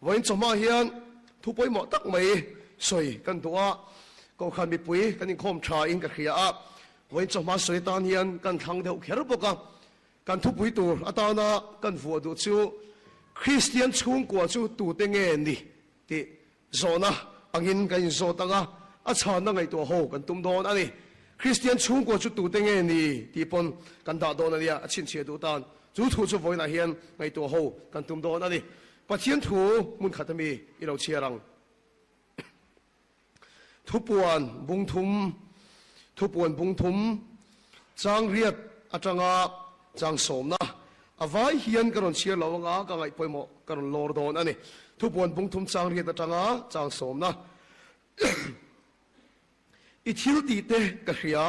Vawiin chawhma hian thu pawimawh tak mai sawi kan duh a, Kohhran mipui kan inkhawm tha in ka hria a, vawiin chawhma sawi atan hian kan thlang deuh kher bawk a, kan thupui tur atana kan vuah duh chu Kristian chhungkua chu tute nge ni tih zawhna angin kan inzawt ang a, a chhanna ngaihtuah ho kan tum dawn a ni. Kristian chhungkua chu tute nge ni tih pawn kan dah dawn a nia, a chhinchhiah duh tan chu thu chu vawiinah hian ngaihtuah ho kan tum dawn a ni. Pathian thu hmun khat ami i lo chhiar ang. Thupuan bung thum, Thupuan bung thum, chang riat atanga chang sawmna a vai hian ka rawn chhiar lo anga ka ngaih pawimawh ka rawn lawr dawn a ni. Thupuan bung thum chang riat atanga chang sawmna. I thil tih te ka hria,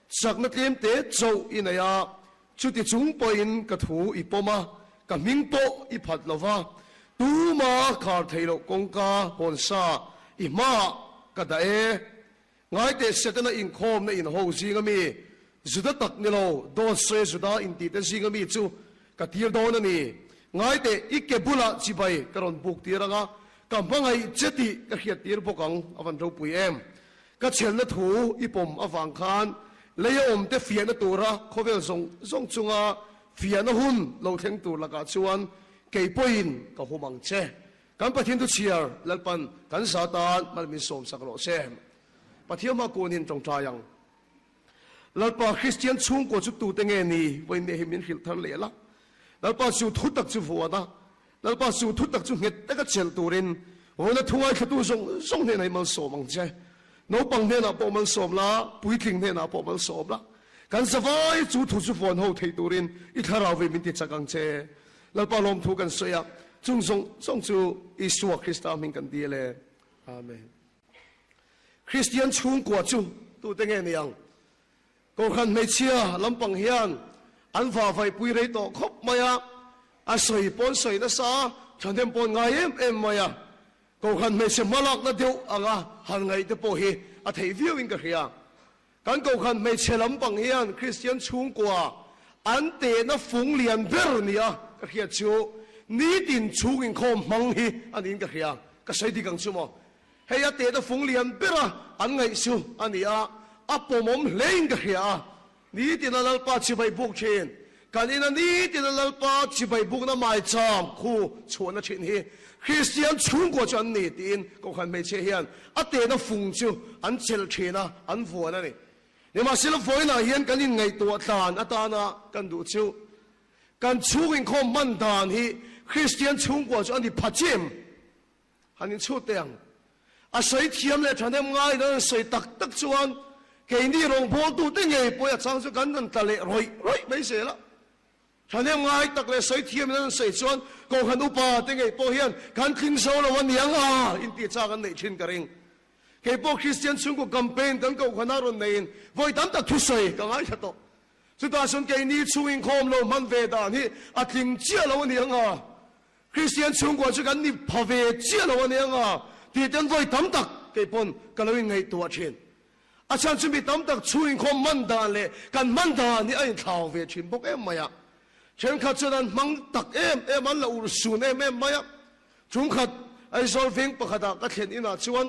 chakna tlem te chauh i nei a, chuti chung pawhin ka thu i pawm a, ka hming pawh i phat lo va, tuma khar theih loh kawngka hawn sa i hmaah ka dah e. Ngaiteh Setana inkhawmna inho zinga mi, Juda tak ni lo, dawt sawi Juda intihte zinga mi chu ka tir dawn a ni. Ngaiteh i ke bulah chibai ka rawn buk tir ang a, Ka hmangaih che tih ka hriat tir bawk ang, a van ropui em. Ka chhelna thu i pawm avang khan lei a awm te fiahna tura khawvel zawng zawng chunga fiahna hun lo thleng tur lakah chuan kei pawhin ka hum ang che. Kan Pathian thu chhiar Lalpan kan za tan mal min sawmsak rawh se. Pathian hma kunin tawngtai ang. Lalpa Kristian chhungkaw chu tute nge ni? Vawiin hi min hrilh thar leh la. Lalpa chu thu tak chu vuan a, Lalpa chu thu tak chu nghet taka chelh turin vawiina thu ngaithlatu zawng zawng hnenah i malsawm ang che. Naupang hnenah pawh malsawm la, puitling hnenah pawh malsawm la. Kan zavai chu thu chu vuan ho thei turin i thlarau ve min ti chak ang che. Lalpa lawmthu kan sawi a, chung zawng zawng chu Isua Krista hming kan dil e. Amen. Kristian chhungkua chu tute nge ni ang? Kohhran hmeichhia lampang hian an vahvaihpui rei tawh khawp mai a, a sawi pawn sawi nasa a, thahnem pawn ngai em em mai a. Kohhran hmeichhe hmalakna deuh anga han ngaih te pawh hi a theih viauin ka hria. Kan kohhran hmeichhe lampang hian Kristian chhungkua an tehna fung lian ber nia ka hriat chu nitin chhung inkhawm hmang hi a niin ka hria. Ka sawi dik ang chu maw? Hei a tehna fung lian bera an ngaih chu a ni a, a pawmawm hlein ka hria a. Nitina Lalpa chibai buk thin, kan ina nitina Lalpa chibai bukna maicham khu chhuahna thin hi Kristian chhungkua chu an ni tiin Kohhran hmeichhia hian a tehna fung chu an chelh thin a, an vuan a ni. Nimahsela vawiinah hian kan inngaihtuah tlan atana kan duh chu kan chhung inkhawm hman dan hi Kristian chhungkua chu a ni pha chem. Han inchhut teh ang. A sawi thiam leh thahnem ngaiin an sawi tak tak chuan keini rawngbawltute ngei pawh a chang chu kan rawn tla leh rawih rawih mai zel a. Thahnem ngai tak leh sawi thiamin an sawi chuan Kohhran upa te ngei pawh hian kan tling zo lo a niang a intih chak an neih thin ka ring. Kei pawh Kristian chhungkaw campaign kan Kohhrana rawn neiin vawi tam tak thusawi ka ngaithla tawh. Chutah chuan keini chhung inkhawm lo hman ve dan hi a tling chiah lo a niang a. Kristian chhungkua chu kan ni pha ve chiah lo a nia nga tih ten vawi tam tak kei pawn ka lo inngaihtuah thin. A chhan chu mi tam tak chhung inkhawm hman dan leh kan hman dan hi a inthlau ve thin bawk em mai a. Thenkhat chuan an hmang tak em em an la urh sun em em mai a. Chungkhat Aizawl veng pakhatah ka thlen inah chuan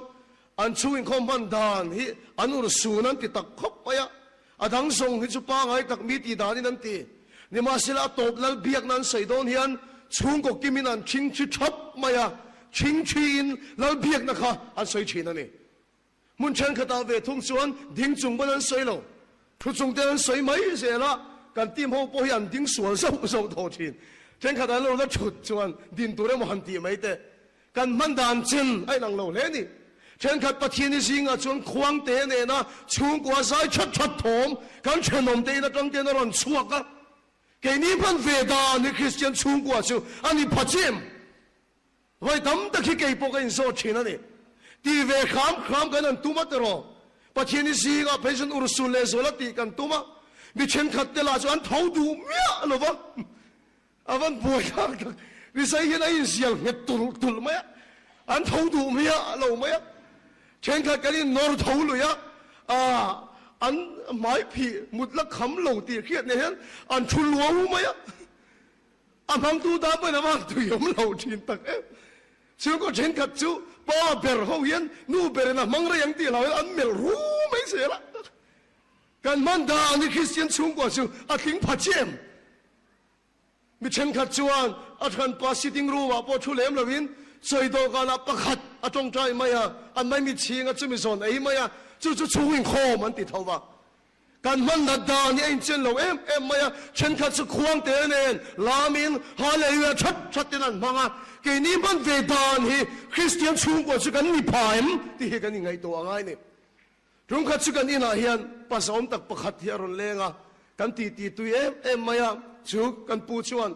an chhung inkhawm hman dan hi an urh sun an ti tak khawp mai a. A dang zawng hi chu pangai tak mi tih danin an ti. Nimahsela a tawp lal biakna an sawi dawn hian chhungkaw kimin an thingthi thap mai a, thingthiin lal biakna kha an sawi thin a ni. Hmun thenkhatah ve thung chuan ding chung pawn an sawi lo, thu chung te an sawi mai zel a, kan team ho pawh hi an ding sual zauh zauh tawh thin. Thenkhat an lo la thut chuan din tur emaw han tih mai teh. Kan hman dan chin a inang lo hle a ni. Thenkhat Pathian i zingah chuan khuangte nena chhungkua zai that that thawm kan thenawmte in atang ten a rawn chhuak a. Keini hman ve dan hi Kristian chhungkua chu a ni pha chem. Vawi tam tak hi kei pawh ka inzawt thin a ni. Ti ve hram hram kan han tum a tiraw? Pathian i zingah phei chuan urhsun leh zual a tih kan tum a. Mi thenkhat te lah chu an tho duh miah lo va. A van buai thlak tak. Rizai hian a inzial nghet tulh tulh mai a, an tho duh miah lo mai a. Thenkhat kan in nawr tho lui a, ah an hmai phih mut la kham lo tih hriat nen hian an thu luau mai a. A hmangtu tan pawhin a van tui awm lo thin tak em. Chhungkaw thenkhat chu pa ber ho hian nu berin a hmang rei ang tih hlauhin an melh ru mai zel a. Kan hman dan hi Kristian chhungkua chu a tling pha chiah em? Mi thenkhat chuan a hranpa sitting room ah pawh thu lem loin sawi dawhkanah pakhat a tawngtai mai a, an mai mitchhing a chumi zawn ei mai a, chu chu chhung inkhawm an ti tho va. Kan hman nat dan hi a inchen lo em em mai a, thenkhat chu khuangte nen lamin Hallelujah that that ten an hmang a, keini hman ve dan hi Kristian chhungkua chu kan ni pha em tih hi kan inngaihtuah a ngai ni. Tumkhat chu kan inah hian pa zahawm tak pakhat hi a rawn leng a, kan titi tui em em mai a, chu kan pu chuan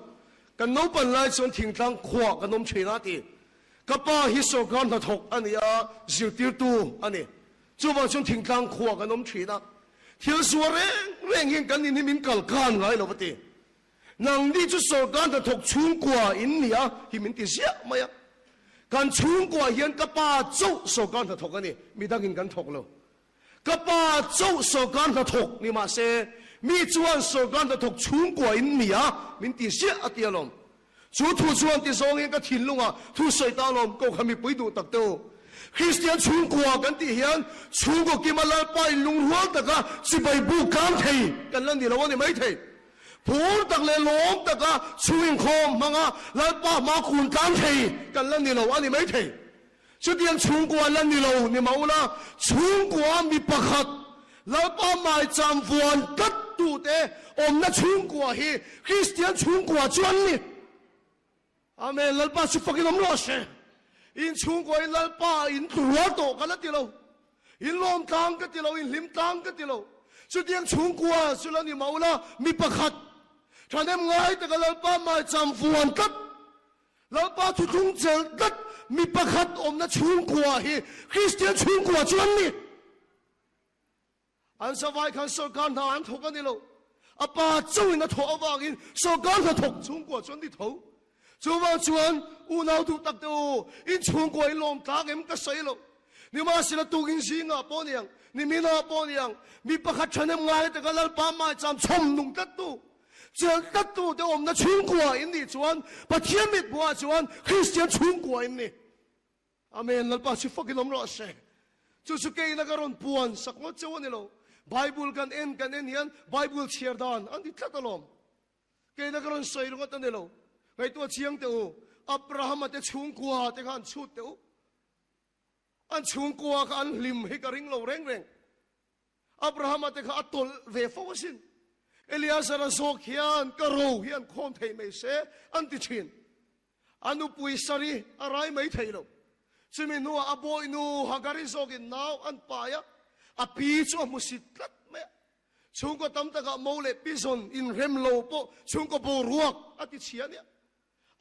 kan naupan lai chuan thingtlang khuah kan awm thin a ti. Ka pa hi sawrkar hnathawk a ni a, zirtirtu a ni. Chuvang chuan thingtlang khuah kan awm thin a, thil zuar reng reng hian kan in hi min kal khan ngai lo a ti. Nangni chu sawrkar hnathawk chhungkua in ni a hi min ti ziah mai a. Kan chhungkua hian ka pa chauh sawrkar hnathawk a ni, midangin kan thawk lo. Ka pa chauh sawrkar hnathawk ni mah se, mi chuan sawrkar hnathawk chhungkua in ni a min ti ziah a ti alawm. Chu thu chuan ti zawngin ka thinlungah thu sawi ta alawm ko kha mipui duh tak te u. Kristian chhungkua kan tih hian chhungkaw kima Lalpa in lungrual taka chibai buk tlang thei kan la ni lo a ni maithei. Phur tak leh lawm taka chhung inkhawm hmanga Lalpa hma kun tlang thei kan la ni lo a ni maithei. Chutiang chhungkua la ni lo ni mah ula, chhungkua mi pakhat Lalpa maicham vuan tlat tute awmna chhungkua hi Kristian chhungkua chu an ni. Amen, Lalpa chu fakin awm rawh se. In chhungkua in Lalpa in tlu rual tawh ka la ti lo. In lawm tlang ka ti lo, in hlim tlang ka ti lo. Chutiang chhungkua chu la ni mah ula, mi pakhat thahnem ngai taka Lalpa maicham vuan tlat, Lalpa thuthlung chelh tlat mi pakhat awmna chhungkua hi Kristian chhungkua chu an ni. An savai khan sawrkar hna an thawk a ni lo. A pa chauhin a thawh avangin sawrkar hna thawk chhungkua chu an ni tho. Chuvang chuan unau duh tak te u, in chhungkua in lawm tlak em ka sawi lo. Nimahsela tukin zingah pawh ni ang, niminah pawh ni ang, mi pakhat thahnem ngai taka Lalpa maicham chhawm nung tlattu, chelh tlattu te awmna chhungkua in nih chuan Pathian mithmuhah chuan Kristian chhungkua in ni. Amen, Lalpa chu fakin awm rawh se. Chu chu keina ka rawn puan sak ngawt cheu a ni lo. Bible kan en kan en hian Bible chhiar dan an ti tlat alawm. Keina ka rawn sawi ringawt a ni lo. Ngaihtuah chiang teh u, Abrahama te chhungkua te kha an chhut teh u. An chhungkua kha an hlim hi ka ring lo reng reng. Abrahama te kha a tawlh ve fo asin. Eliazara zawk hian ka ro hi an khawm thei mai se an ti thin. A nupui Sari a rai mai thei lo. Chumi hnuah a bawihnu Hagari zawkin nau an pai a, a pi chu a hmusit tlat mai a. Chhungkaw tam takah mo leh pizawn inrem lo pawh chhungkaw boruak a ti chhia nia.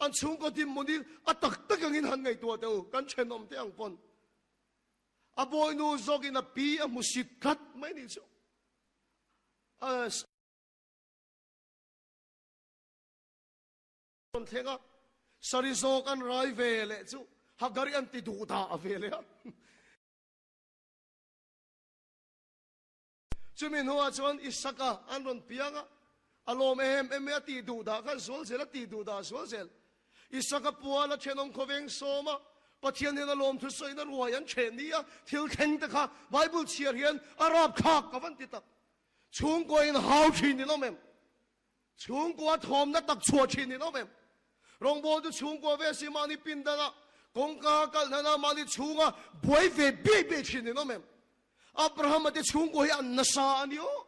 An chhungkaw dinhmunin a tak tak angin han ngaihtuah teh u, kan thenawm te ang pawn. A bawihnu zawkin a pi a hmusit tlat mai nih chu. Rawn thleng a, Sari zawk an rai ve leh chu Hagari an ti duh dah a ve leh a. Chumi hnuah chuan Isaka an rawn piang a, a lawm em em mai a tih duh dah khan zual zel a tih duh dah zual zel. Isaka pual a thenawm khawveng sawm a, Pathian hian a lawm thusawiin a ruai an ṭheh ni a, thil thleng te kha Bible chhiar hian a rapthlak ka van ti tak. Chhungkua in hau ṭhin in awm em? Chhungkua thawmna tak chhuah thin in awm em? Rawngbawltu chhungkua ve si mahni pindana kawngka kalhnana mahni chhunga buai ve biai biai thin in awm em? Abrahama te chhungkua hi an nasa a ni aw.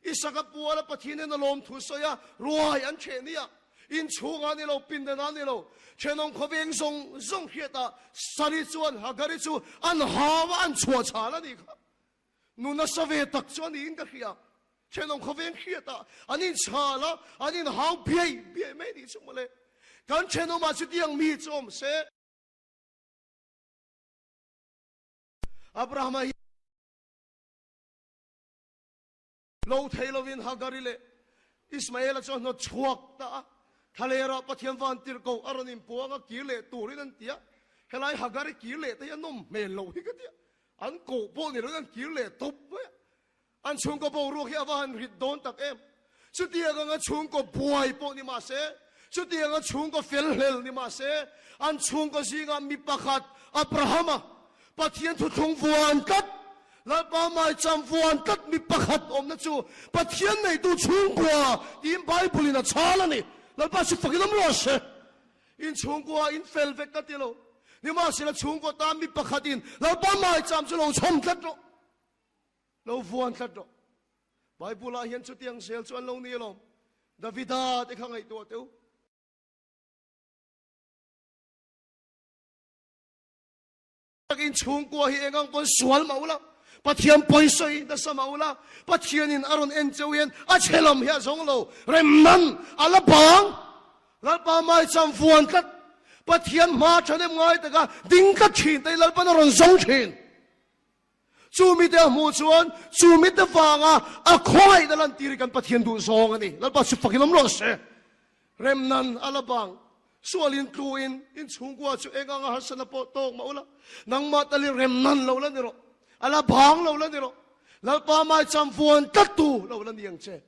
Isaka puala Pathian in a lawm thu sawi a, ruai an ṭheh nia. In chhungah ni lo, pindana ni lo, ṭhenawm khawveng zawng zawng hriatah Sari chuan Hagari chu an hau a, an chhuah chhal a nih kha. Nu nasa ve tak chu a niin ka hria. Thenawm khawveng hriatah an inchhal a, an inhau biai biai mai nih chu mawle. Kan thenawmah chutiang mi chu awm se. Abrahama hi lo thei lovin Hagari leh Ismaela chu a hnawt chhuak ta a. Thlalerah Pathian vantirhkoh a rawn inpuang a, kir leh turin an ti a. Helai Hagari kir leh te hi a nawm hmel loh hi ka ti a. An koh pawh ni loin an kir leh tawp mai a. An chhungkaw boruak hi a va han rit dawn tak em! Chutiang anga chhungkaw buai pawh ni mah se, Chutianga chhungkaw fel hlel ni mah se, an chhungkaw zingah mi pakhat, Abrahama, Pathian thuthlung vuan tlat, Lalpa maicham vuan tlat mi pakhat awmna chu Pathian neitu chhungkua tiin Bible-in a chhal a ni. Lalpa chu fakin awm rawh se. In chhungkua in fel vek ka ti lo. Nimahsela chhungkaw tan mi pakhatin Lalpa maicham chu lo chhawm tlat rawh. Lo vuan tlat rawh. Bible-ah hian chutiang zel chu an lo ni alawm. Davida te kha ngaihtuah teh u. Takin chhungkua hi engang pawn sual mah ula, Pathian pawi sawi nasa mah ula, Pathianin a rawn en cheu hian a chhe lam hi a zawng lo, rem nan a la bang. Lalpa maicham vuan tlat, Pathian hma thahnem ngai taka ding tlat thin te hi Lalpan a rawn zawng thin. Chu mite a hmuh chuan chu mite vanga a khawngaihna lantir hi kan Pathian duh zawng a ni. Lalpa chu fakin awm rawh se. Rem nan a la bang. Sualin tluin in chhungkua chu eng anga harsatna pawh tawk mah ula, nangmah talin rem nan lo la ni rawh. A la bang lo la ni rawh. Lalpa maicham vuan tlattu lo la ni ang che.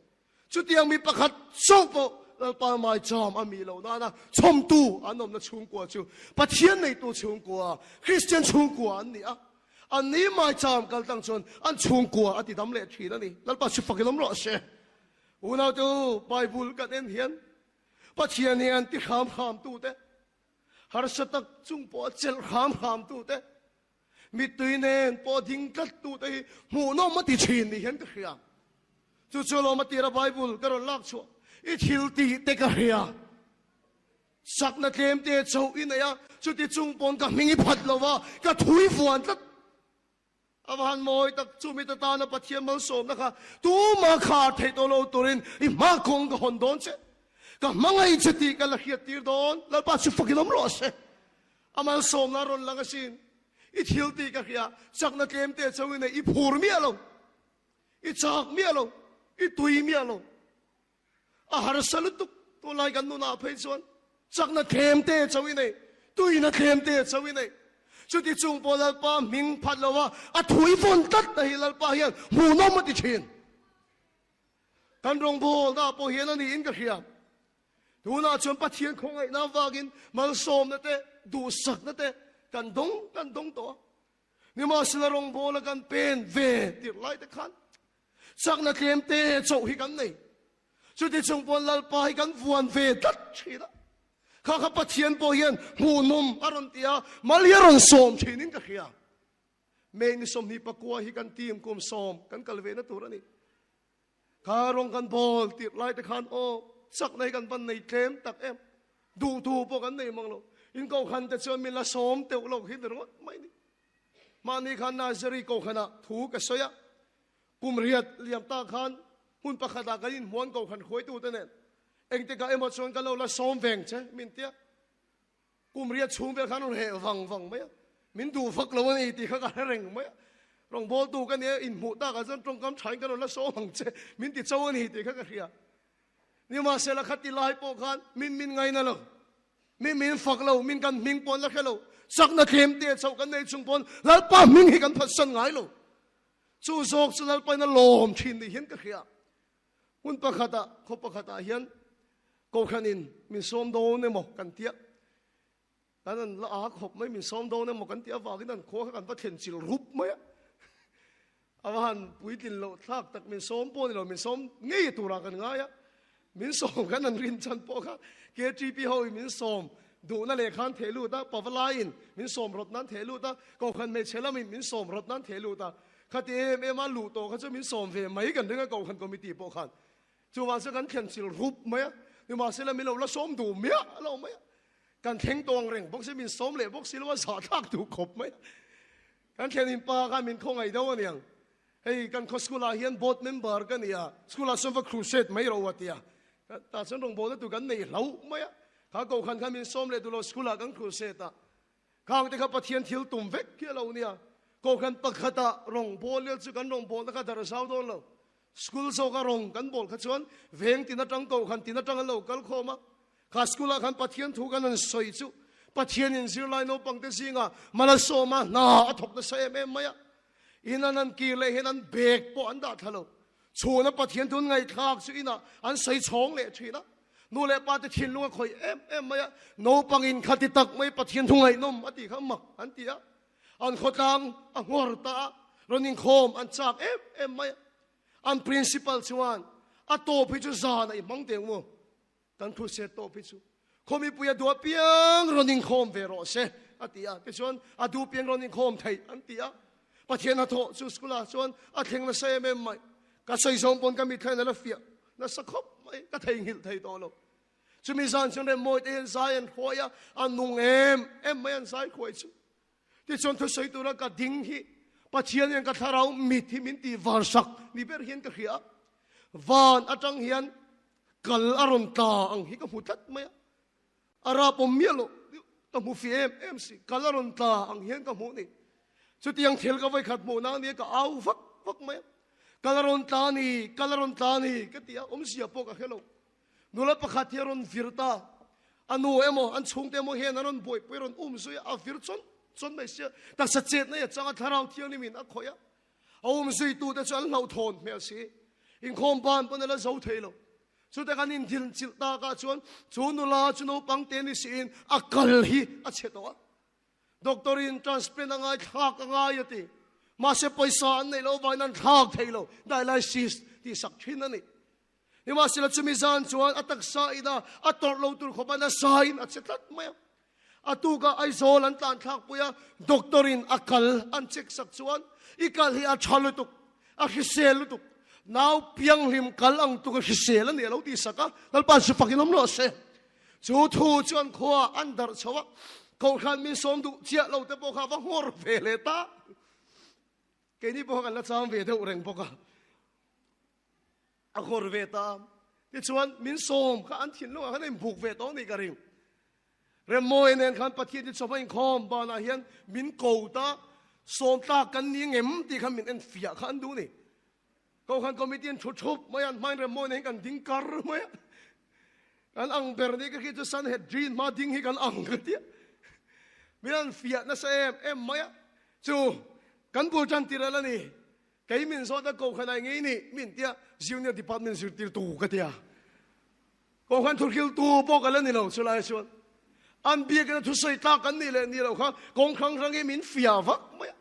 Chutiang mi pakhat chauh pawh Lalpa maicham a mi lo nana chhawmtu an awmna chhungkua chu Pathian neitu chhungkua, Kristian chhungkua an ni a. An ni maicham kal tang chuan an chhungkua a ti dam leh thin a ni. Lalpa chu fakin awm rawh se. Unautu Bible kan en hian Pathian hian ti hram hram tute, harsa tak chung pawh a chelh hram hram tute, Mittui nen pawh ding tlat tute hi hmuhnawm a ti thin ni hian ka hria. Chu chu alawm a tira Bible ka rawn lak chhuah i thil tih te ka hria. Sakna tlem te chauh i nei a, chuti chung pawn ka hming i phat lo va, ka thui vuan tlat. A va han mawi tak, chumi te tana Pathian malsawmna kha tumah khar theih tawh lo turin i hma kawng ka hawn dawn che. Ka hmangaih che tih ka la hriat tir dawn. Lalpa chu fakin awm rawh se. A malsawmna a rawn lang asin. I thil tih ka hria, chakna tlem te chauh i nei, i phur miah lo, i chak miah lo, i tui miah lo. A harsa lutuk tunlai kan nunah phei chuan chakna tlem te chauh i nei, tuina tlem te chauh i nei. Chuti chung pawh Lalpa hming phat lo a, a thui vawn tlat na hi Lalpa hian hmuhnawm a ti thin. Kan rawngbawlna pawh hian a niin ka hria. Tunah chuan Pathian khawngaihna avangin malsawmna te, duhsakna te kan dawng kan dawng tawh a. Nimahsela rawngbawla kan pen ve tirh lai te khan chakna tlem te chauh hi kan nei. Chuti chung pawn Lalpa hi kan vuan ve tlat thin a. Kha kha Pathian pawh hian hmuhnawm a rawn ti a, mal hi a rawn sawm thinin ka hria. May ni 24 hi kan team kum sawm kan kal ve na tur a ni. Kha rawng kan bawl tirh lai te khan aw chakna hi kan van nei tlem tak em. Duhtu pawh kan nei mang lo. In kohhran te chuan min la sawm teuh lo hi ni ringawt mai ni. Mahni khan Nazari kohhranah thu ka sawi a. Kum riat liam ta khan hmun pakhatah kan inhmuan kohhran hruaitute nen engtikah emaw chuan ka lo la sawm veng che min tia. Kum riat chhung vel khan rawn heh vang vang mai a, min duh vak lo a ni tih kha ka hre reng mai a. Rawngbawltu ka nia, inhmuh takah chuan tawngkam thain ka rawn la sawm ang che, min ti cho a ni tih kha ka hria. Nimahsela khati lai pawh khan min min ngaina lo, min min fak lo, min kan hming pawh an la hre lo, chakna tlem te chauh kan nei chung pawn Lalpa hming hi kan phatsan ngai lo. Chu zawk chu Lalpa in a lawm thin ni hian ka hria. Hmun pakhatah, khaw pakhatah hian Kohhranin min sawm dawn emaw kan tia, kan an la a khawp mai, min sawm dawn emaw kan tih avangin an khua kha kan va thlen chil rup mai a. A va han puitlin loh thlak tak, min sawm pawh ni lo, min sawm ngei turah kan ngai a. Min sawm khan an rin chan pawh kha KTP ho in min sawm duhna leh khan theh lut a, Pavalaiin min sawm rawt nan theh lut a, Kohhran hmeichhe lamin min sawm rawt nan theh lut a. Khati em em a luh tawh kha chu min sawm ve mai kan ring a Kohhran committee pawh khan. Chuvang chuan kan thlen chil rup mai a, nimahsela min lo la sawm duh miah lo mai a. Kan thleng tawng reng bawk si, min sawm leh bawk si lo a, zahthlak duh khawp mai a. Kan thlen in pa khan min khawngaih deuh a niang. Hei kan khaw school ah hian board member ka ni a, school ah chuan va crusade mai ro a ti a. Tah chuan rawngbawlna tur kan nei hlauh mai a. Kha kohhran khan min sawm leh duh lo, school ah kan crusade a. Khang te kha Pathian thil tum vek khi a lo nia. Kohhran pakhatah rawngbâwl lel chu kan rawngbâwlna kha dar a zau dawn lo. School zawka rawng kan bâwl kha chuan veng tin atang kohhran tin atang an lo kal khawm a. Kha school ah khan Pathian thu kan han sawi chu Pathianin zirlai naupangte zingah Malasawma hna a thawk nasa em em mai a. In an han kir leh hian an bag pawh an dah thla lo. Chhuna Pathian thu an ngaihthlak chu inah an sawi chhawng leh thin a. Nu leh pa te thinlung a khawih em em mai a, naupangin khati tak mai Pathian thu ngaihnawm a tih kha mak an ti a. An khawtlang a nghawr ta a, rawn inkhawm an chak em em mai a. An principal chuan a tawp hi chu zan a i hmang teh maw? Kan thu set tawp hi chu khaw mipui a duh apiang rawn inkhawm ve rawh se a ti a. Tichuan a duh piang rawn inkhawm theih an ti a. Pathian hnathawh chu school ah chuan a thleng nasa em em mai. Ka sawi zawng pawn ka mitthla in a la fiah nasa khawp mai, ka theihnghilh thei tawh lo. Chumi zan chuan Remmawi te hian zai an hruai a, a nung em em mai an zai khuai chu. Tichuan thusawi tura ka ding hi Pathian hian ka thlarau mit hi min tih var sak ni ber hian ka hria a. Van atang hian kal a rawn tla ang hi ka hmu tlat mai a. A rap awm miah loh ka hmu fi em em si, kal a rawn tla ang hian ka hmuh ni. Chutiang thil ka vawikhat hmuh na ania ka au vak vak mai a. Kal a rawn tla ni, kal a rawn tla ni ka ti a, awmzia pawh ka hre lo. Nula pakhat hi a rawn vir ta. A nu emaw, an chhungte emaw hian a rawn buaipui, a rawn um zui a, a vir chawn chawn mai sia. Taksa chetna hi a chang a, thlarau thianghlimin a khawih a. A um zuitute chu an hlauhthawn hmel si. Inkhawm ban pawn a la zo thei lo. Chutah kan indil chilh takah chuan chu nula chu naupang te ni siin a kal hi a chhe tawh a. Doctor in transplant a ngai thlak a ngai a ti. Mahse pawisa an neih loh avangin an thlak thei lo. Dialysis tih sak thin a ni. Nimahsela chumi zan chuan a taksa ina a tawrh lo tur khawpa nasa in a che tlat mai a. A tuka Aizawl an tlan thlak pui a, doctor in a kal an check sak chuan i kal hi a tha lutuk, a hrisel lutuk, nau pianghlim kal ang tuk a hrisel a ni a lo tih sak a, Lalpa chu fakin awm rawh se. Chu thu chuan khua an darh chho a, Kohhran min sawm duh chiah lo te pawh kha a va nghawr ve leh ta. Keini pawh kan la chang ve deuh reng bawk a. A nghawr ve ta. Tichuan min sawm kha an thinlungah khan a inbuk ve tawh ni ka ring. Remmawi nen khan Pathian chu chawhma inkhawm banah hian min ko ta, sawm tlak kan ni ngem tih khan min en fiah kha an duh ni. Kohhran committee an thu thup mai a, an hmain Remmawi nen hian kan ding kar mai a. Kan ang ber ni ka khi chu Sanhedrin hma ding hi kan ang ka tia. Min an fiah nasa em em mai a. Chu kan bul tan tir ala ni. Kei min zawt a kohhran ai ngei ni min tia junior department zirtirtu ka tia. Kohhran thuhriltu pawh ka la ni lo chulai chuan an biakina thusawi tlak kan nih leh nih loh kha kawng hrang hrang hi min fiah vak mai a.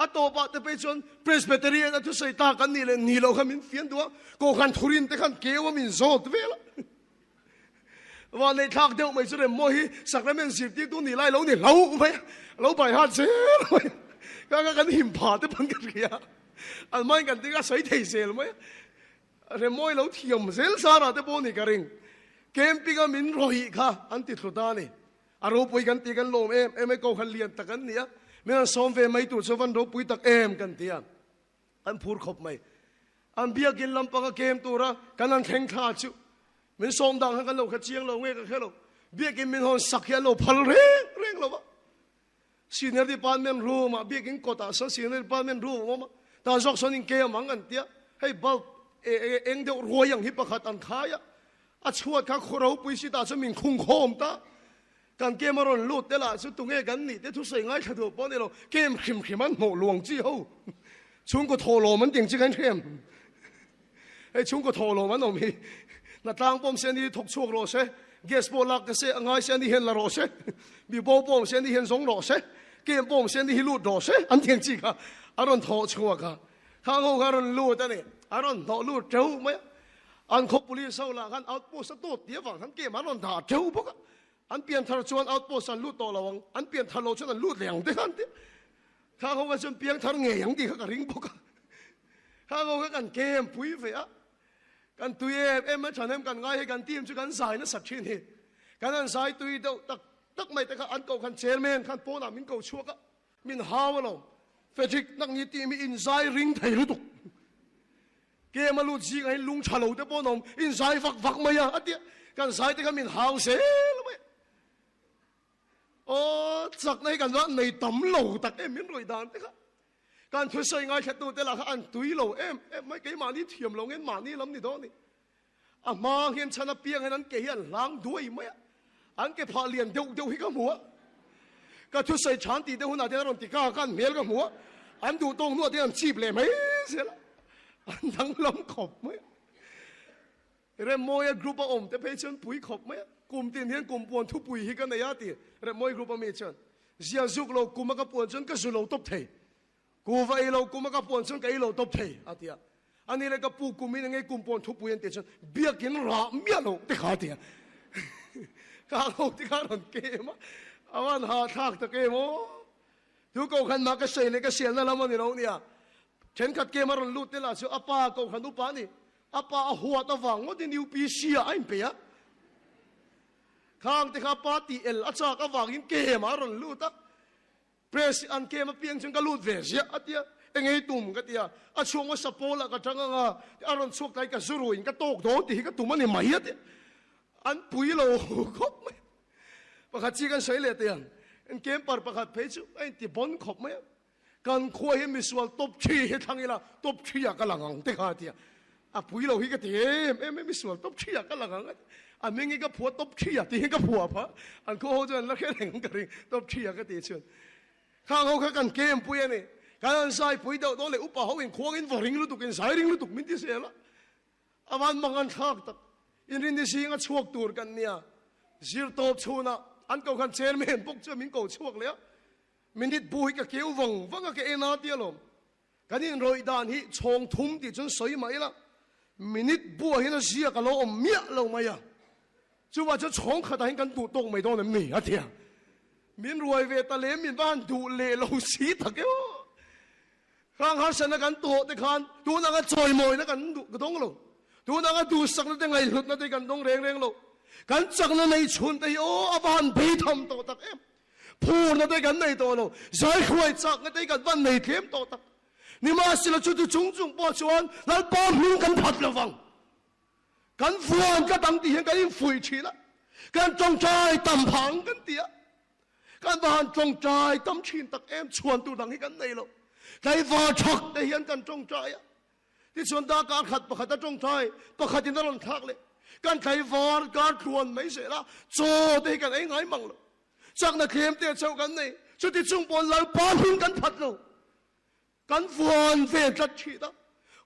A tawpah te phei chuan Presbyterian a thusawi tlak kan nih leh nih loh kha min fian duh a, kohhran thurin te khan keu a min zawt vel a. Vanneih thlak deuh mai chu Remmaw hi sacrament zirtirtu nih lai lo ni hlauh mai a, lo bai hat zel mai a. Ka ka kan him pha te pawn ka hria. An hmain kan tir a sawi thei zel mai a. Remmawi lo thiam zel zara te pawh ni ka ring. Camping a min rawih kha an ti thlu ta a ni. A ropui kan ti kan lawm em em e, Kohhran lian tak an ni a, min han sawm ve mai tur chu van ropui tak em kan ti a, an phur khawp mai. An biakin lampanga kem tura kan han thleng thla chu min sawm dang khan kan lo kha chiang lo nge ka hre lo. Biakin min hawn sak hi an lo phal reng reng lo va. Senior department room ah biakin kawtah sawn senior department room a awm a, tah zawk sawn in kem ang an tia, hei bulb eng deuh ruai ang hi pakhat an khai a, a chhuat kha khaw ropui si tah chuan min khung khawm ta, kan kem a rawn lut te lah chu tunge kan nih te thusawi ngaithla duh pawh a ni lo, kem hrim hrim an hnawh luang chi ho, chhungkaw thawhlawm an tih ang chi kha in hre em? Hei chhungkaw thawhlawm an awm hi hnatlang pawm se ni thawk chhuak rawh se, gas pawh lak se a ngai se ani hian la rawh se, mi bo pawm se ani hian zawng rawh se, kem pawm se ani hi lut rawh se an tih ang chi kha a rawn thawh chhuak a, khang ho kha a rawn lut a ni, a rawn hnawh lut teuh mai a, an khaw police ho lah khan outpost a tawt tih avang khan kem an rawn dah teuh bawk a, an pian thar chuan outpost an lut tawh lo ang, an pian thar lo chuan an lut leh ang te khan tih khang ho kha chuan piang thar ngei ang tih kha ka ring bawk a. Khang ho kha kan kem pui ve a, kan tui em em a thahnem kan ngai hi kan team chu kan zai nasa thin hi. Kan han zai tui deuh tak tak mai te kha an koh khan chairman khan pawnah min ko chhuak a, min hau a lo. Frederick nak ni team hi in zai ring thei lutuk. Kem a lut zingah hian lung tha lo te pawh an awm, in zai vak vak mai a, a tia. Kan zai te kha min hau zel mai. Aw, chakna hi kan la nei tam lo tak em min rawih dan te kha. Kan thusawi ngaithlatute lah kha an tui lo em em mai, keimahni thiam lo ngen mahni lam ni dawn a ni. A hma hian chhan apiang hian an ke hi an hlang duai mai a, an ke phah lian deuh deuh hi ka hmu a. Ka thusawi chhan tih deuh hunah te an rawn ti ka, ka an hmel ka hmu a, an duh tawk hnuah te an chip leh mai zel a, an danglam khawp mai a. Remmawia group a awm te phei chuan pui khawp mai a, kum tin hian kum puan thupui hi ka nei a ti Remmawia group a mi chuan. Zia zuk lo kum a ka puan chuan ka zu lo tawp thei. Kuva ei lo kum a ka puan chuan ka ei lo tawp thei a ti a. Ani le ka pu kum in engei kum puan thupui an tih chuan biakin rah miah lo te kha a ti a. Ka ho te kha a rawn kem a, a van hahthlak tak em aw. Tu kohhran mah ka sawi leh ka sialna lam a ni lo nia. Thenkhat kem a rawn lut te lah chu a pa kohhran upa a ni. A pa a huat avang ngawtin UPC ah a inpeih a. Khang te kha pa tih el a chak avangin kem ah a rawn lut a. Press an kem apiang chuan ka lut ve ziah a tia. Engei tum ka tia. A chhuak hmasa pawl ah ka tang ang a, a rawn chhuak tlai ka zu ruin ka tawk dawn tih hi ka tum a ni mai a tia. An pui lo khawp mai. Pakhat chi kan sawi leh teh ang. An camper pakhat phei chu a inti bon khawp mai a. Kan khua hi misual top thi hi thlang ila top thi ah ka lang ang te kha a tia. A pui lo hi ka ti em em e misual top thi ah ka lang ang a ti. A hming hi ka phua top thi ah tih hi ka phua pha. An khua ho chuan an la hre reng ang ka ring top thi ah ka tih chuan. Khang ho kha kan kem pui a ni. Kan han zai pui deuh dawn leh upa ho in khuang in va ring lutuk in zai ring lutuk min ti zel a. A van mang an thlak tak. Inrinni zinga chhuak tur kan nia. Zir tawp chhunah an ko khan chairman bawk chuan min ko chhuak leh a. Minute bu hi ka keu vang vang a ka en a tia lawm. Kan inrawih dan hi chhawng thum tih chuan sawi mah ila minute buah hian a ziak a lo awm miah lo mai a. Chuvah chuan chhawng khatah hian kan duh tawk mai dawn em ni a tia. Min ruai ve ta lem min va han duh leh lo si tak e aw. Khang harsatna kan tawh te khan tun anga chawimawina kan duh ka dawng lo. Tun anga duhsakna te ngaihhlutna te kan dawng reng reng lo. Kan chakna nei chhun te hi aw a va han beitham tawh tak em. Phurna te kan nei tawh lo. Zaihruai chakna te hi kan van nei tlem tawh tak. Nimahsela chuti chung chung pawh chuan Lalpa hming kan phat lo vang. Kan vuan tlat ang tih hian kan infuih thin a. Kan tawngtai tam phah ang kan ti a. Kan va han tawngtai tam thin tak em chhuan tur dang hi kan nei lo. Tlaivar thak te hian kan tawngtai a. Tichuan darkar khat pakhat a tawngtai, pakhatin a rawn thlak leh. Kan tlaivar kar tluan mai zel a, chaw te hi kan ei ngai mang lo. Chakna thlem te chauh kan nei. Chuti chung pawn Lalpa hming kan phat lo. Kan vuan ve tlat thin a.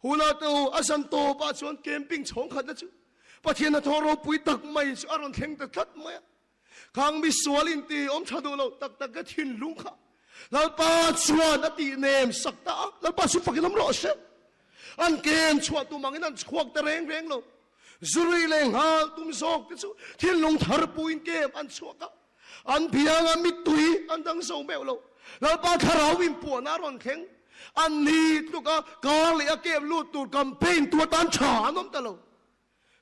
Huna te u a zan tawpah chuan camping chhawng khatna chu Pathian hnathawh ropui tak mai chu a rawn thleng ta tlat mai a. Khang misual in ti awm tha duh lo tak tak ka thinlung kha Lalpa chuan a tih nem sak ta a, Lalpa chu fakin awm rawh se. An kem chhuah tum angin an chhuak ta reng reng lo. Zurui leh nghal tum zawk te chu thinlung thar puin kem an chhuak a. An bianga mittui an dang zo meuh lo. Lalpa thlarau in puahna a rawn thleng. An ni tluka kar leh a kem lut tur campaign tu atan tha an awm ta lo.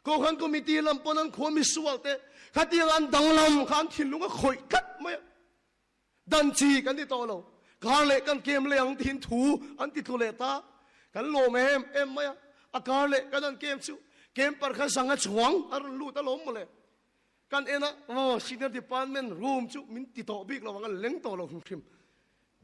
Kohhran committee lam pawn an khua misual te khatiang an danglam kha an thinlung a khawih tlat mai a. Dan chi kan ti tawh lo. Kar leh kan kem leh ang tiin thu an ti tlu leh ta. Kan lawm em em mai a. A kar leh kan an kem chu camper kha zanga chuang a rawn lut alawm mawle. Kan en a, aw senior department room chu min ti tawh bik lo ang, a leng tawh lo hrim hrim.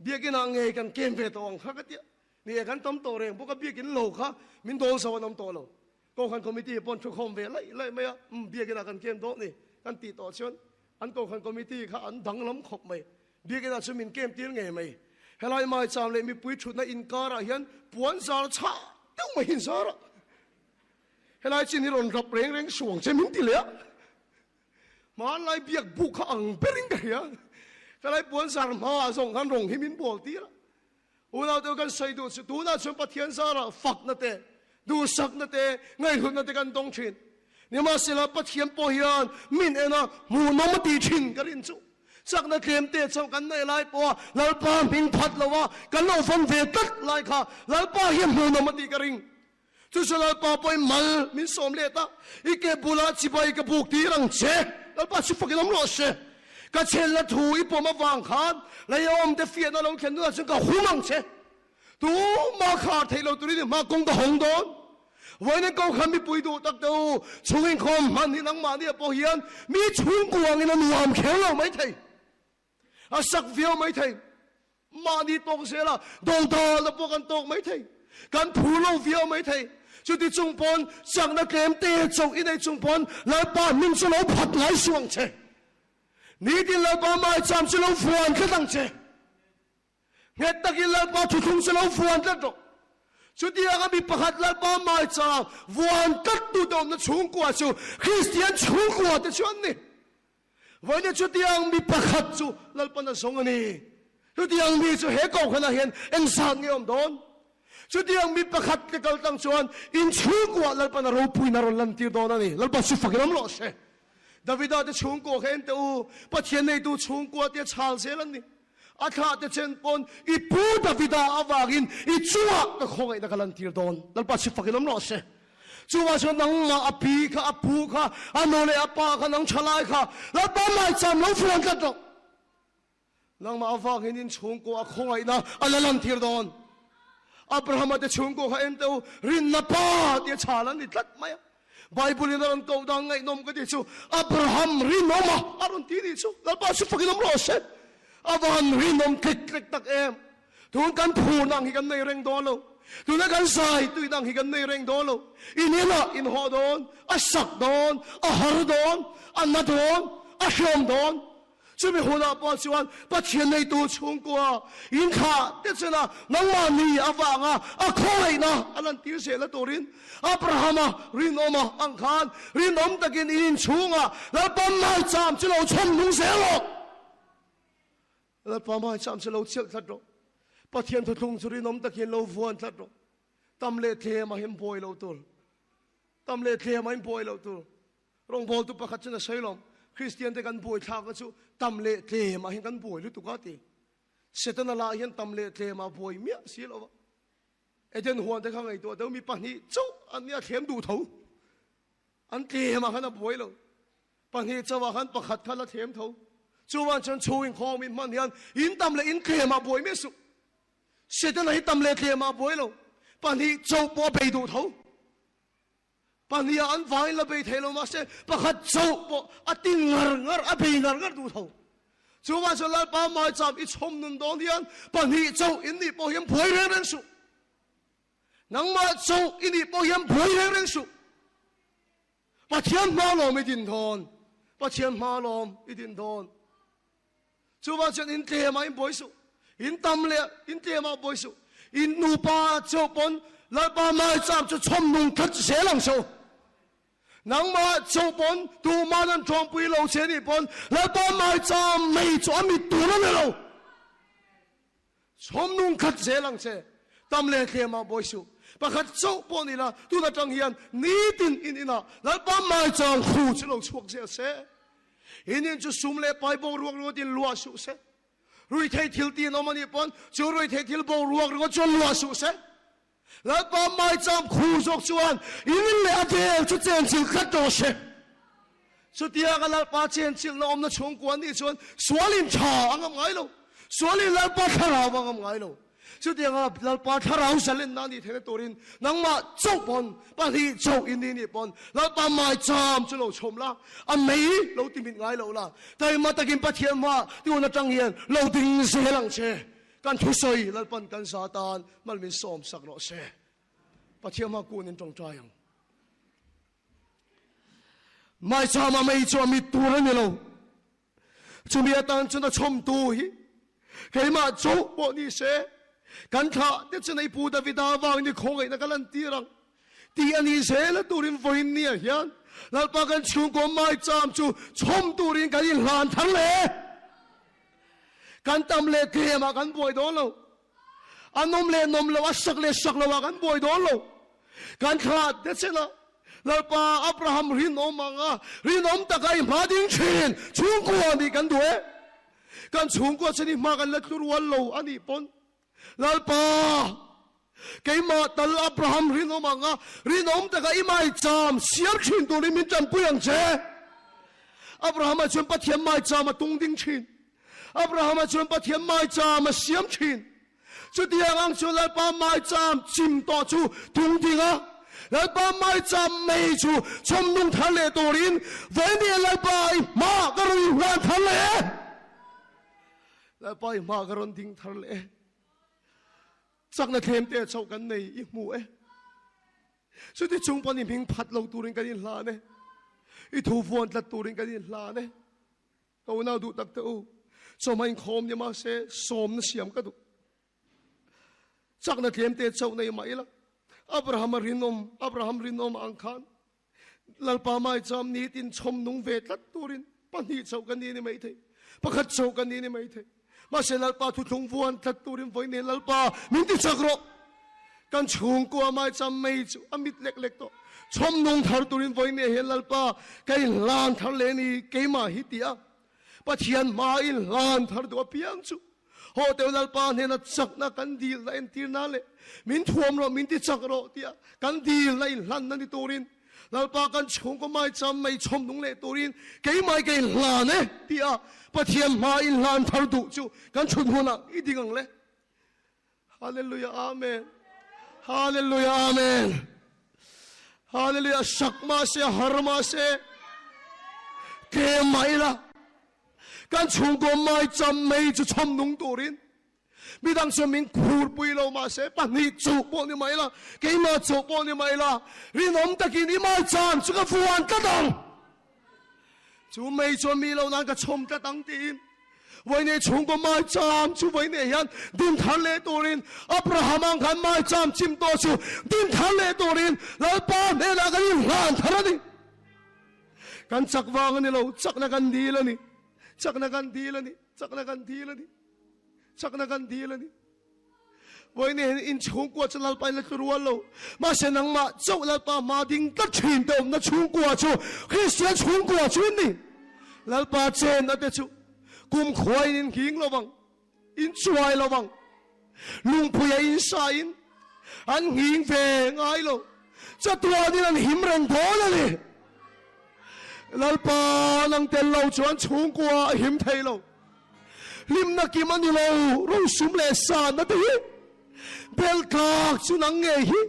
Biakin ah ngei kan kem ve tawh ang kha ka tia. Ni e kan tam tawh reng bawk a, biakin lo kha min dawl zo an awm tawh lo. Kohhran committee pawh an thukhawm ve laih laih mai a, umm biakin ah kan kem dawn ni kan tih tawh chuan an kohhran committee kha an danglam khawp mai. Biakin ah chuan min kem tir ngei mai. Helai maicham leh mipui thutna inkar ah hian puan zar chhah deuh mai in zar a. Helai chin hi rawn rap reng reng suang che min ti leh a. Hmanlai biak buk kha ang berin ka hria. Helai puan zar hmaah zawng khan rawng hi min bual tir a. Unau te kan sawi duh chu tunah chuan Pathian zarah fakna te, duhsakna te, ngaihhlutna te kan dawng thin. Nimahsela Pathian pawh hian min en a, hmuhnawm a tih thin ka rin chu. Chakna tlem te chauh kan neih lai pawha Lalpa hming phat lo a, kan lo vawn ve tlat lai kha Lalpa hian hmuhnawm a tih ka ring. Chu chu Lalpa pawhin mal min sawm let a, I ke bulah chibai ka buk tir ang che, Lalpa chu fakin awm rawh se. Ka chhelna thu i pawm avang khan leiawm te fiahna lo thlen dunah chuan ka hum ang che. Tumah khar theih lo turin i hma kawng ka hawng dawn. Vawiin ko khan mipui duh tak te u, chhung inkhawm hman hi nangmahni ah pawh hian mi chhungkuangin a nuam kher lo maithei. A sak viau maithei. Mahni tawk zel a, dodalna pawh kan tawk maithei. Kan phu lo viau maithei. Chuti chung pawn chakna tlem te chauh i nei chung pawn Lalpa hming chu lo phat ngai suh ang che. Nitin Lalpa maicham chu lo vuan tlat ang che. Nghet takin Lalpa thuthlung chu lo vuan tlat rawh. Chutianga mi pakhat Lalpa maichang vuan tlattu te awmna chhungkua chu Kristian chhungkua te chu an ni. Vawiin chutiang mi pakhat chu Lalpan a zawng a ni. Chutiang mi chu he kohhranah hian engzat nge awm dawn? Chutiang mi pakhat te kal tang chuan in chhungkuah Lalpan a ropuina rawn lantir dawn a ni. Lalpa chu fakin awm rawh se. Davida te chhungkua kha en teh u, Pathian neitu chhungkua te chhal zel an ni. A thlah te chen pawn i pu Davida avangin i chungah ka khawngaihna ka lantir dawn. Lalpa chu fakin awm rawh se. Chuvang chuan nangmah a pi kha, a pu kha, a nu leh a pa kha, nang thalai kha Lalpa maicham lo fuan tlat rawh. Nangmah avangin in chhungkaw a khawngaihna a la lantir dawn. Abrahama te chhungkaw kha en teh u, rinna pa tia chhal an ni tlat mai a. Bible in a rawn koh dan ngaihnawm ka ti chu Abraham rinawm a a rawn ti nih chu Lalpa chu fakin awm rawh se. A van rinawm tlek tlek tak em. Tun kan phurna ang hi kan nei reng dawn lo. Tuna kan zai tuina ang hi kan nei reng dawn lo. In inah in haw dawn, a sak dawn, a har dawn, a na dawn, a hreawm dawn. Chumi hunah pawh chuan Pathian neitu chhungkua inthlah te chena nangmahni avanga a khawngaihna a lantir zehna turin Abrahama rinawma ang khan rinawm takin in inchhungah Lalpa maicham chu lo chhawm nung zel rawh. Lalpa maicham chu lo chelh tlat rawh. Pathian thuthlung chu rinawm takin lo vuan tlat rawh. Tam leh tlem a him buai lo tur. Tam leh tlem a him buai lo tur. Rawngbawltu pakhat chuan a sawi lawm, Kristian te kan buai thlakna chu tam leh tlem ah hian kan buai lutuk a ti. Setana lah hian tam leh tlem ah buai miah si lo va. Eden huan te kha ngaihtuah deuh mi pahnih chauh an nia thlem duh tho. An tlem ah khan a buai lo. Pahnih chauh ah khan pakhat kha la thlem tho. Chuvan chuan chhung inkhawm in hman hian in tam leh in tlem ah buai miah suh. Setana hi tam leh tlem ah buai lo. Pahnih chauh pawh a bei duh tho. Pahniha an vangin la bei thei lo mahse pakhat chauh pawh a ti ngar ngar, a bei ngar ngar duh tho. Chuvang chuan Lalpa maicham i chhawm nun dawn hian pahnih chauh in nih pawh hian buai reng reng suh. Nangmah chauh i nih pawh hian buai reng reng suh. Pathian hma lawm i din dawn. Pathian hma lawm i din dawn. Chuvang chuan in tlem ah in buai suh. In tam leh in tlem ah buai suh. In nupa chauh pawn Lalpa maicham chu chhawm nung tlat zel ang che u. Nangmah chauh pawn tuman an tawngpui lo che nih pawn Lalpa maicham mei chu a mit tur a ni lo. Chhawm nung khat zel ang che. Tam leh tlem ah buai suh. Pakhat chauh pawh ni la, tun atang hian nitin in inah Lalpa maicham khu chu lo chhuak zel se. In in chu sum leh pai boruak ringawt in luah suh se. Ruithei thil ti an awm a nih pawn chu ruithei thil boruak ringawt chuan luah suh se. Lalpa maicham khu zawk chuan in in leh a vel chu chenchilh tlat rawh se. Chutianga Lalpa chenchilhna awmna chhungkua nih chuan sualin tha a ngam ngai lo. Sualin Lalpa thlarau a ngam ngai lo. Chutianga Lalpa thlarau zalenna nih theihna turin nangmah chauh pawn, pahnih chauh i ni nih pawn Lalpa maicham chu lo chhawm la, a mei lo ti mit ngai lo la, taima takin Pathian hma tihun atang hian lo ding zel ang che. Kan thusawi Lalpan kan za tan mal min sawm sak rawh se. Pathian hma kun in tawngtai ang. Maichama mei chu a mit tur a ni lo. Chumi atan chuan a chhawmtu hi keimah chauh pawh ni se, kan thlah te chu nei Pu Davida avangin i khawngaihna ka lantir ang tih a ni zel a turin vawiin nia hian Lalpa kan chhungkaw maicham chu chhawm turin kan inhlan thar le. Kan tam leh tlemah kan buai dawn lo. A nawm leh nawm lo, a sak leh sak loah kan buai dawn lo. Kan thlah te chenah Lalpa Abraham rinawm anga rinawm taka i hma ding thin chhungkua nih kan duh e. Kan chhungkua chu ni hma kan la tlu rual lo a nih pawn Lalpa keimah tal Abraham rinawm anga rinawm taka i maicham siam thin turin min tanpui ang che. Abrahama chuan Pathian maicham a tung ding thin. Abrahama chuan Pathian maicham a siam thin. Chutiang ang chu Lalpa maicham chim tawh chu tung ding a, Lalpa maicham mei chu chhawm nung thar leh turin vawiin Lalpa i hma ka rawn inhlan thar leh e. Lalpa i hma ka rawn ding thar leh e. Chakna thlem te chauh kan nei i hmu e. Chuti chung pawn i hming phat lo turin kan inhlan e. I thu vuan tlat turin kan inhlan e. Ka unau duh tak te u, chawhmah inkhawm ni mahse sawmna siam ka duh. Chakna tlem te chauh nei mah ila. Abrahama rinawm, Abraham rinawm ang khan Lalpa maicham nitin chhawm nung ve tlat turin pahnih chauh kan ni ni mai thei, pakhat chauh kan ni ni mai thei. Mahse Lalpa thuthlung vuan tlat turin vawi nen Lalpa min ti chak rawh. Kan chhungkua maicham mai chu a mit lek lek tawh. Chhawm nung thar turin vawi nen hian Lalpa ka inhlan thar leh ni keimah hi ti a. Pathian hma inhlan thar duh apiang chu Haw teu Lalpa hnena chakna kan dilna entirna leh min thuam rawh, min ti chak rawh tia kan dilna inhlanna ni turin Lalpa kan chhungkaw maicham mai chhawm nung leh turin keimah ka inhlan e tia Pathian hma inhlan thar duh chu kan chhun hunah i ding ang le. Hallelujah Amen. Hallelujah Amen. Hallelujah sak mahse har mahse tlem mah ila kan chhungkaw maicham mai chu chhawm nung turin midang chuan min khurpui lo mahse pahnih chuh pawh ni mah ila keimah chuh pawh ni mah ila rinawm takin i maicham chu ka vuan tlat ang. Chu mei chuan mi lo nan ka chhawm tlat ang tiin Vawiinei chhungkaw maicham chu vawiinei hian din thar leh turin Abraham ang khan maicham chim tawh chu din thar leh turin Lalpa hnenah kan inhlan thar a ni. Kan chak vang a ni lo, chakna kan dil a ni. Chakna kan dil a ni, chakna kan dil a ni, chakna kan dil a ni. Vawiinei hian in chhungkua chu Lalpa in la tlu rual lo. Mahse nangmah chauh Lalpa hma ding tlat thin te awmna chhungkua chu Kristian chhungkua chu in ni. Lalpa chenna te chu kumkhua in inghing lo vang, in chuai lo vang. Lungpuia in sa in an nghing ve ngai lo. Chatuanin an him reng dawn a ni. Lalpa nang tel lo chuan chhungkua a him thei lo. Hlimna kim a ni lo, rosum leh sanna te hi bel tlak chu nang ngei hi.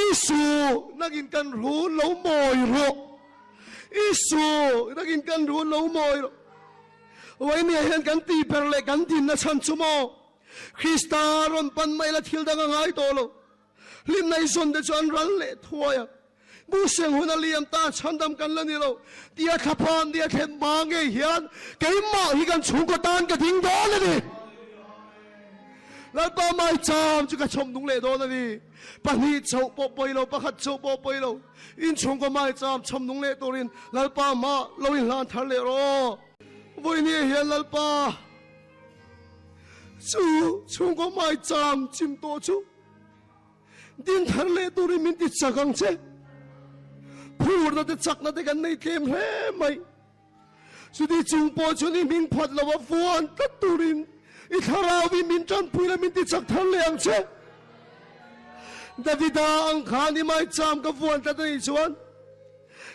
Isu, nangin kan run lo mawi rawh. Isu, nangin kan run lo mawi rawh. Vawinia hian kan tih ber leh kan dinna chhan chu maw? Krista rawn pan mai la thil dang a ngai tawh lo. Hlimna i zawn te chu an ral leh thuai a. Bu seng hun a liam ta, chhandam kan la ni lo. Tia thlaphan nia thlen hma ngei hian keimah hi kan chhungkaw tan ka ding dawn a ni. Lalpa maicham chu ka chhawm nung leh dawn a ni. Pahnih chauh pawh pawi lo, pakhat chauh pawh pawi lo. Inchhungkaw maicham chhawm nung leh turin Lalpa mah lo inhlan thar leh rawh. Vawinia hian Lalpa chu chhungkaw maicham chim tawh chu Din thar leh turin min ti chak ang che. Phurna te chakna te kan nei tlem hle mai. Chuti chung pawh chuan i hming phat lo a vuan tlat turin i thlarau hi min tanpui la min ti chak thar leh ang che. Davida ang khan i maicham ka vuan tlat a nih chuan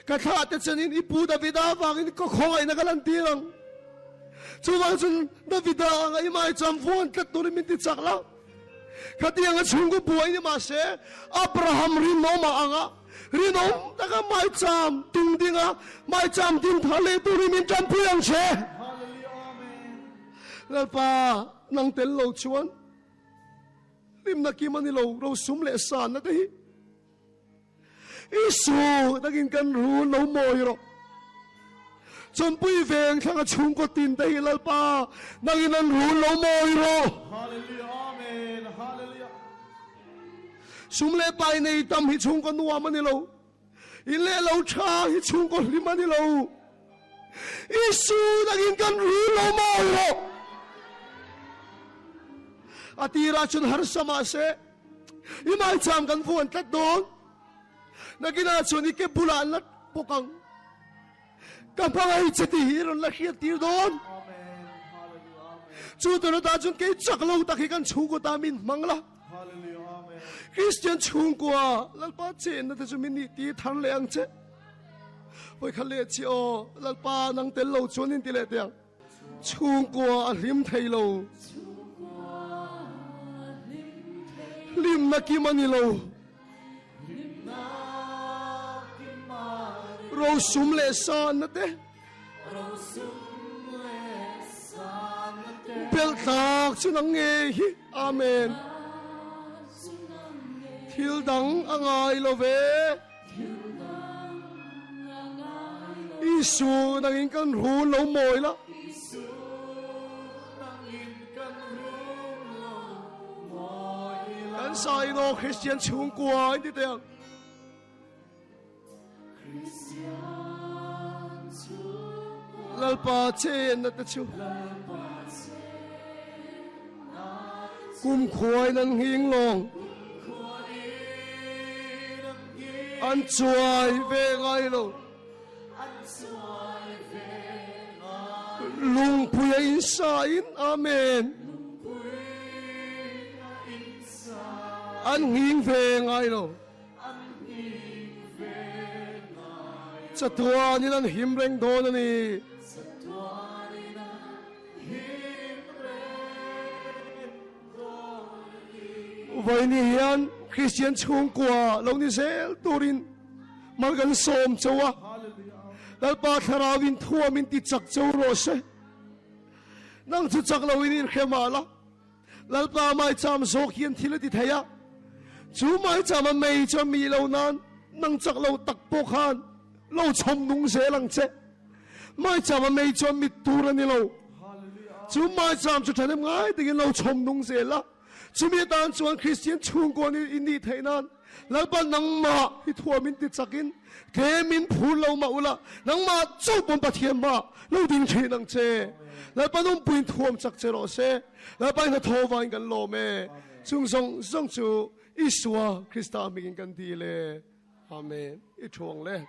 ka thlah te chenin i pu Davida avangin ka khawngaihna ka lantir ang. Chuvang chuan Davida anga i maicham vuan tlat turin min ti chak la. Khatiang a chhungkaw buai ni mahse Abraham rinawm a ang a, rinawm taka maicham tung ding a, maicham din thar leh turin min tanpui ang che. Lalpa, nang tel lo chuan hlimna kim a ni lo, rosum leh sanna te hi. Isu takin kan run lo mawi rawh. Chawmpui veng thlanga chhungkaw tin te hi Lalpa nangin an run lo mawi rawh. Hallelujah Amen Hallelujah. Sum leh pai nei tam hi chhungkaw nuam a ni lo. In leh lo tha hi chhungkaw hlim a ni lo. Isu takin kan run lo mawi rawh. A tirah chuan harsa mahse I maicham kan vuan tlat dawn. Nakinah chuan i ke bulah an la bawk ang. Ka hmangaih che tih hi i rawn la hriat tir dawn. Chu tun atah chuan kei chak lo tak hi kan chhungkaw ta min hmang la. Kristian chhungkua Lalpa chenna te chu min nih tir thar leh ang che. Hawi kha leh chi aw Lalpa nang tel lo chuan in ti leh teh ang. Chhungkua a hlim thei lo. Hlimna kim a ni lo. Rosum leh sanna te. Belh tlak chu nang ngei hi. Amen. Thil dang a ngai lo ve. Isu nangin kan run lo mawi la. Kan Kan sa in aw Kristian chhungkua in ti teh ang. Lalpa chenna te chu kum khuain an nghing lawng an chuai ve ngai lo. Lungpui a insa in Amen. An nghing ve ngai lo. Chatuanin an him reng dawn a ni. Vawiini hian Kristian chhungkua lo ni zel turin mal kan sawm chauh a. Lalpa Thlarauin thuamin ti chak chauh rawh se. Nang chu chak loin inhre mah la. Lalpa maicham zawk hian thil a ti thei a, chu maicham a mei chu a mi lo nan nang chak lo tak pawh khan lo chhawm nung zel ang che. Maicham a mei chu a mit tur a ni lo. Chu maicham chu ṭhahnem ngai takin lo chhawm nung zel a, chumi atan chuan Kristian chhungkaw ni i nih theih nan Lalpa nangmah hi thuam in ti chakin tlem in phur lo mah ula, nangmah chauh pawn Pathian hmah lo ding thin ang che. Lalpa nunpuiin thuam chak che rawh se. Lalpa in hnathawh vangin kan lawm e. Chung zawng zawng chu Isua Krista hmingin kan dil e. Amen. I thu ang le.